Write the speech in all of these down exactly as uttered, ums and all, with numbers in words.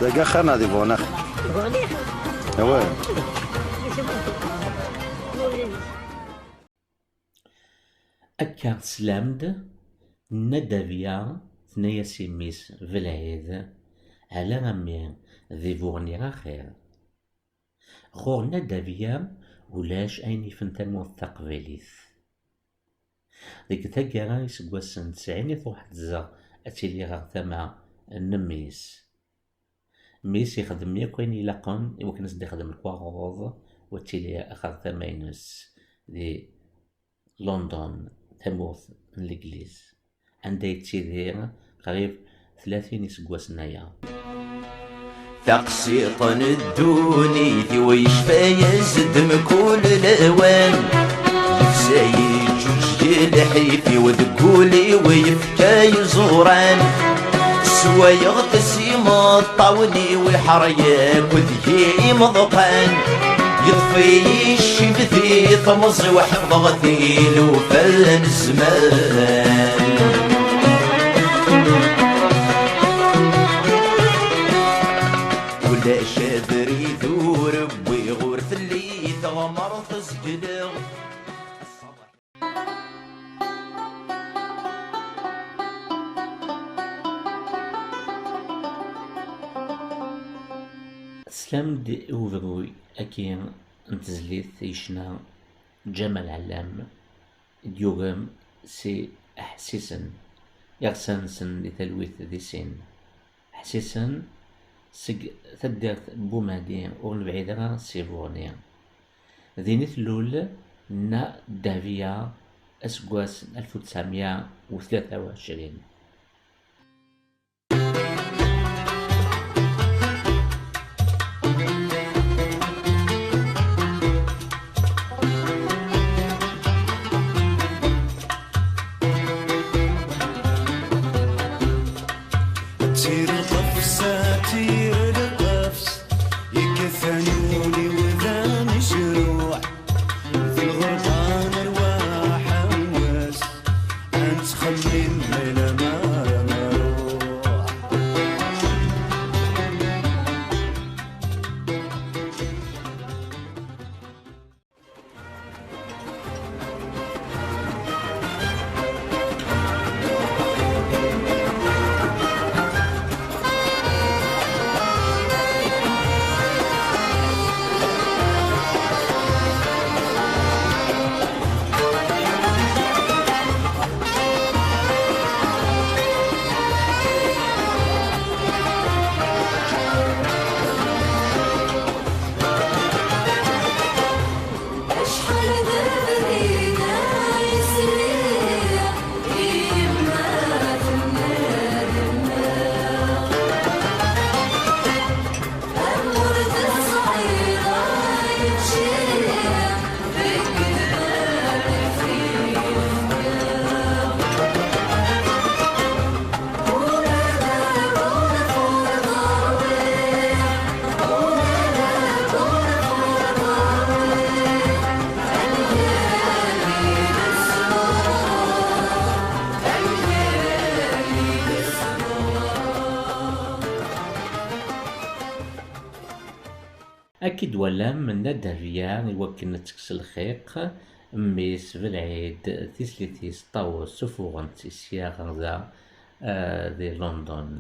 Dagi axxam ad ibɣun axxam. Awal. Akka teslam-d, Nna Dahbiya tenna-yas i mmi-s Belɛid: "Ala a mmi, di Buɣni axir." Ɣur Nna Dahbiya ulac ayen yifen tamurt taqbaylit. Deg taggara iseggasen tesɛin i truḥ tezdeɣ ad tili ɣer tama n mmi-s. Mmi-s ixdem yakk ayen ilaqen i wakken ad s-d-ixdem lekwaɣeḍ u ad tili axer tama-ines di London, tamurt n Legliz, anda yettidir qrib tlatin iseggasen aya. Taqsiṭ n ddunit-iw yecfa-yas-d mkul lawan. Yefsa yeǧǧuǧǧeg lḥif-iw deg wul-iw yefka iẓuran. Swayeɣ-d s imeṭṭawen-iw iḥer yakk deg-i imeḍqan. Yeṭṭef-iyi ccib di temẓi-w ḥefḍeɣ tilufa n zzman. Ulac abrid ur wwiɣ, ur telli teɣmert zegleɣ. Teslam-d i ubruy-agi n tezlit yecna Ǧamal Ɛellam, i d-yugem si Ḥsisen, iɣsan-nsen di talwit di sin. Ḥsisen, seg taddart n Bumehdi, ur nebɛid ara si Buɣni. Din i tlul Nna Dahbiya aseggas n alef u tesɛemya u tlata u ɛecrin. Tir lqefs, tir lqefs, yekkat tanuli-w d anecruḥ, di lɣerba nerwa ḥewwes, ad nettxemmim melmi ara nruḥ. Akka i d-twalam Nna Dahbiya i wakken ad tekkes lxiq, mmi-s Belɛid, tislit-is Ṭawes, ssufuɣen-tt sya ɣer da, eh, di London.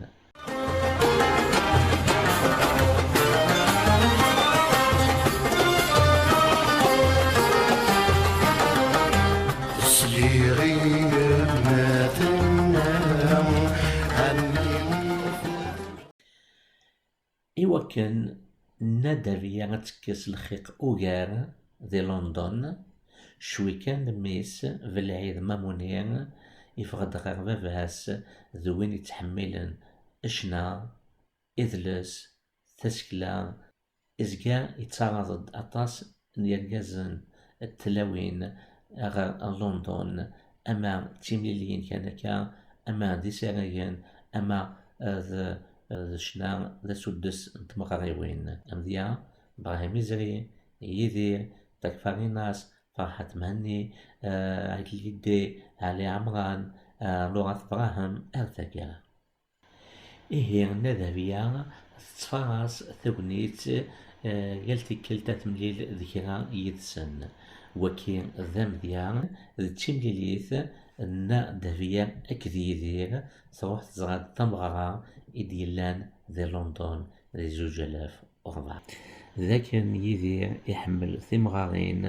Sliɣ i yemma tenna, a mmi. Iwakken Nna Dahbiya ad tekkes lxiq ugar di London, cwi kan mmi-s Belɛid Mamuni yeffeɣ-d ɣer baba-s d win yettḥemmilen ccna, idles, tasekla, izga yettaraḍ-d aṭas n yergazen d tlawin ɣer London, ama d timliliyin kan akka, ama d isaragen, ama, eh, d, eh, d ccna, d asuddes n tmeɣriwin. Amedya, Brahim Izri, Yidir, Takfarinas, Ferḥat Mhenni, eh, Ɛidel Yeddi, Ɛli Ɛemran, eh, Lurat Brahim, ar taggara. Ihi, Nna Dahbiya Tettfaras tagnit, eh, yal tikkelt ad temlil d kra yid-sen. Wagi d amedya, d timlilit n Nna Dehbiya akked Yidir, truḥ teẓra-d tameɣra i d-yellan di London di zuǧ alaf u rebɛa. D akken Yidir iḥemmel timɣarin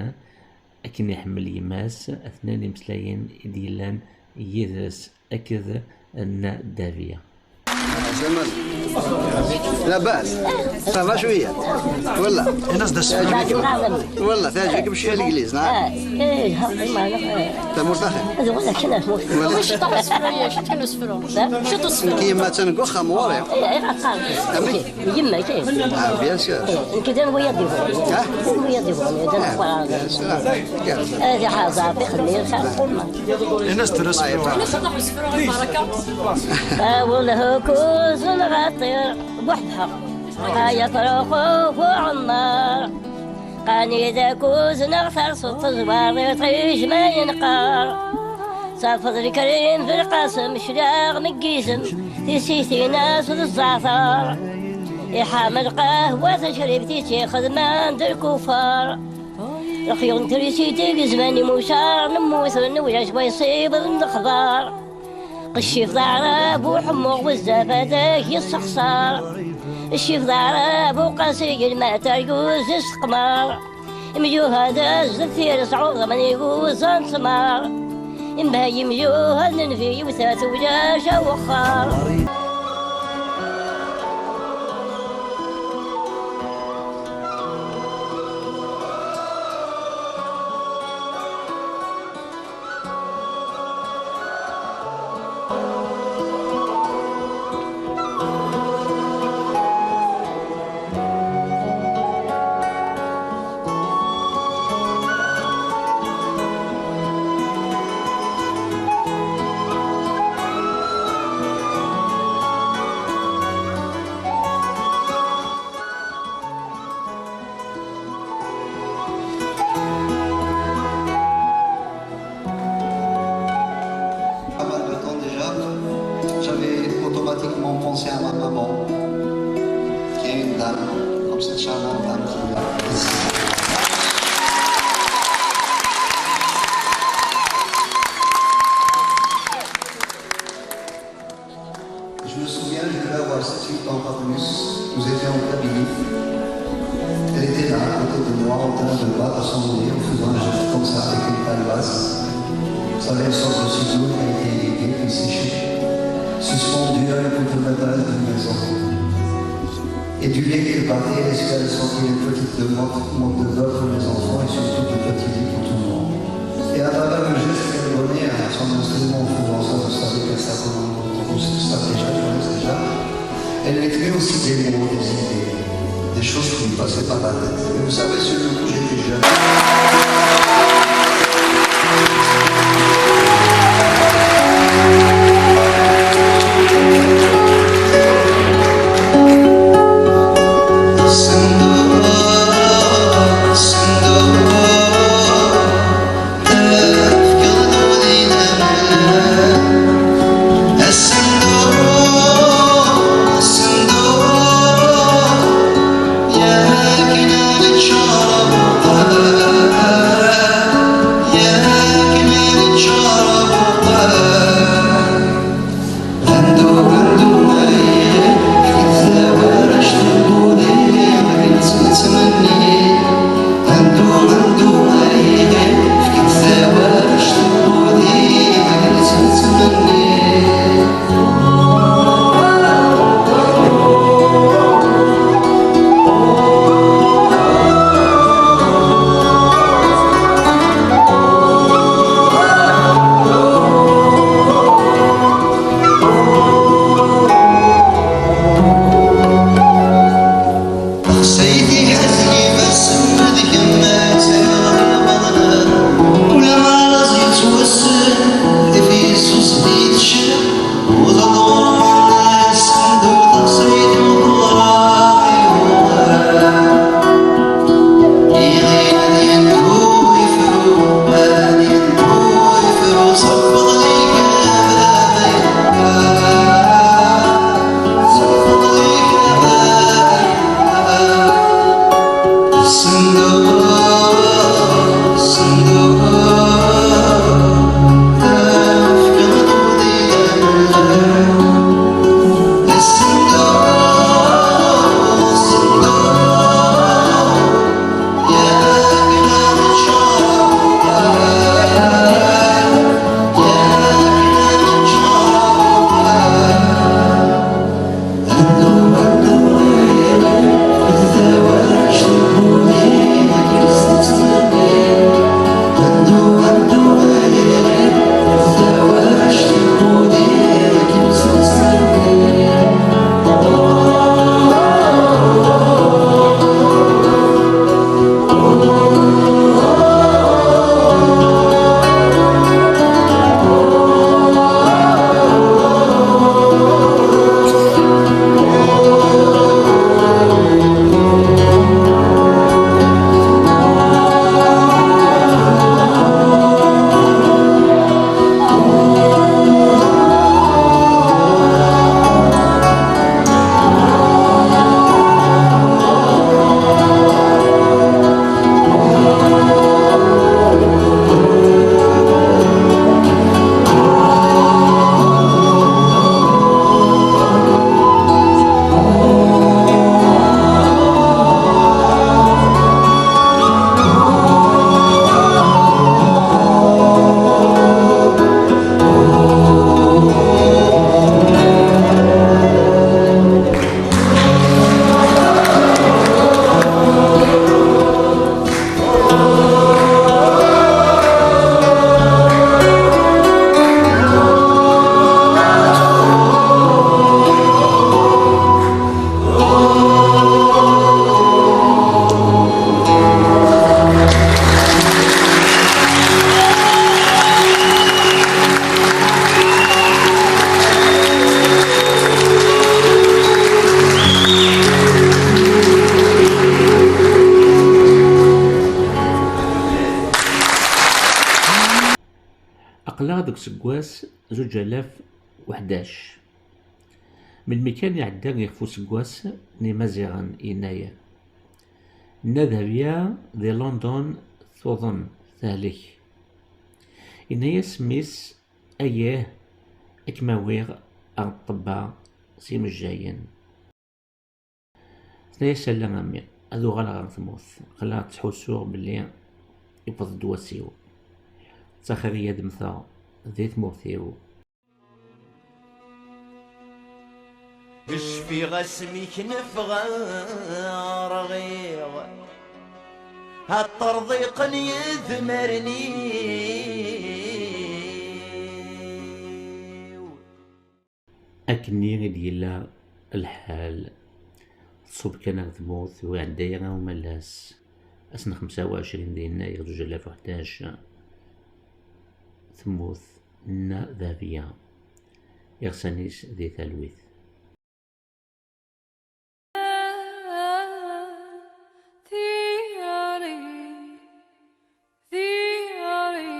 akken iḥemmel yemma-s, atnan imeslayen i d-yellan yid-s akked Nna Dehbiya. لاباس؟ صافا شوية؟ ولا؟ الناس داس. تعجبك؟ ولا تعجبك بشوية الإنجليز، نعم؟ إيه، الحق، ما نعرف. تموت أخي؟ هذا ولا كنا تموت. ولا؟ شو تسفروا يا، شو تسفروا؟ شو تسفروا؟ كيما تنقول خموري. إيه، إيه، غتقال. أمي؟ يما كاين. آه، بيان سور. إيه، كذا ويا ديفون. ها؟ ويا ديفون، إذا آه، نقرأ. بيان سور. هذه حاجة، تخلي الخير كل ما. الناس ترسم. أول هكوز نغطي بوحدها. هيا فروخ وعمار. قاني ذاكوز نغثر صوت زوار يطيش ما ينقار. صافد الكريم في القاسم شراغ مقيزم. تيسيتي ناس الزعتر. يحامل قهوة تشرب تيتي خدمان د الكفار. الخيون تريسيتي زمان موسار نموت نوجع شوي يصيب النخبار. قشي في ضعراب وحموق بزاف هذاك يسخسر. الشي في ضعراب وقاسي الماء ترقوز استقمار. ميو هذا الزفير صعود من يقوز انتمار. مبهي ميو هذا ننفي وثلاث ولا شا وخار. Pas mal de temps déjà, j'avais automatiquement pensé à ma maman, qui est une dame, comme cette charmante dame qui est là. Je me souviens, je devais avoir sept huit ans, pas plus. Nous étions en Kabylie. Elle était là, à côté de moi, en train de battre son nez en faisant un geste comme ça avec une calebasse. Vous savez, une sorte de ciseau qui a été éviqué, puis séché, suspendu à une poutre de la maison. Et du lait qu'elle battait, elle sortait une petite de mode, mode de beurre pour les enfants et surtout du petit lit pour tout le monde. Et à travers le geste qu'elle donnait à son instrument en faisant ça, vous savez qu'elle s'appelle, on trouve ça déjà, je connais déjà. Elle mettait aussi des mots, des idées, des choses qui lui passaient par la tête. Et vous savez, sur le coup, j'étais jeune. Aql-aɣ deg useggas zuǧ alaf u ḥdac. Melmi kan iɛedda ixef useggas n Imaziɣen, yenna-yas: "Nna Dahbiya di London tuḍen, tehlek." Yenna-yas mmi-s: "Ayah, ad kem-awiɣ ɣer ṭṭebba s imejjayen." Tenna-yas: "Ala a mmi, ad uɣaleɣ ɣer tmurt, aql-aɣ ttḥussuɣ belli yewweḍ-d wass-iw. Ttaxir-iyi ad mmteɣ di tmurt-iw." Cfiɣ asmi knefɣ rɣiɣ, ad ṭṭerḍiqen yedmaren-iw. Akkenni i d-yella lḥal. Tṣubb kan ɣer tmurt, ur iɛedda ara umalas. Ass n xemsa u ɛecrin di yennayer zuǧ alaf u ḥdac, temmut Nna Dahbiya, iɣsan-is di talwit. Tiɣri, tiɣri,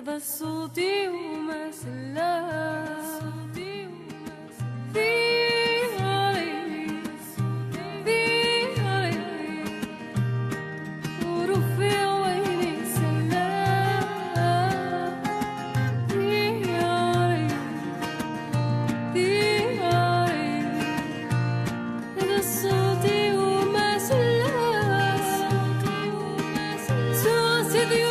d ṣṣut-iw ma sella. Tiɣri, tiɣri, ur ufiɣ wayen i sella. Tiɣri, tiɣri, d ṣṣut-iw ma sella. Ttuɣ Sidi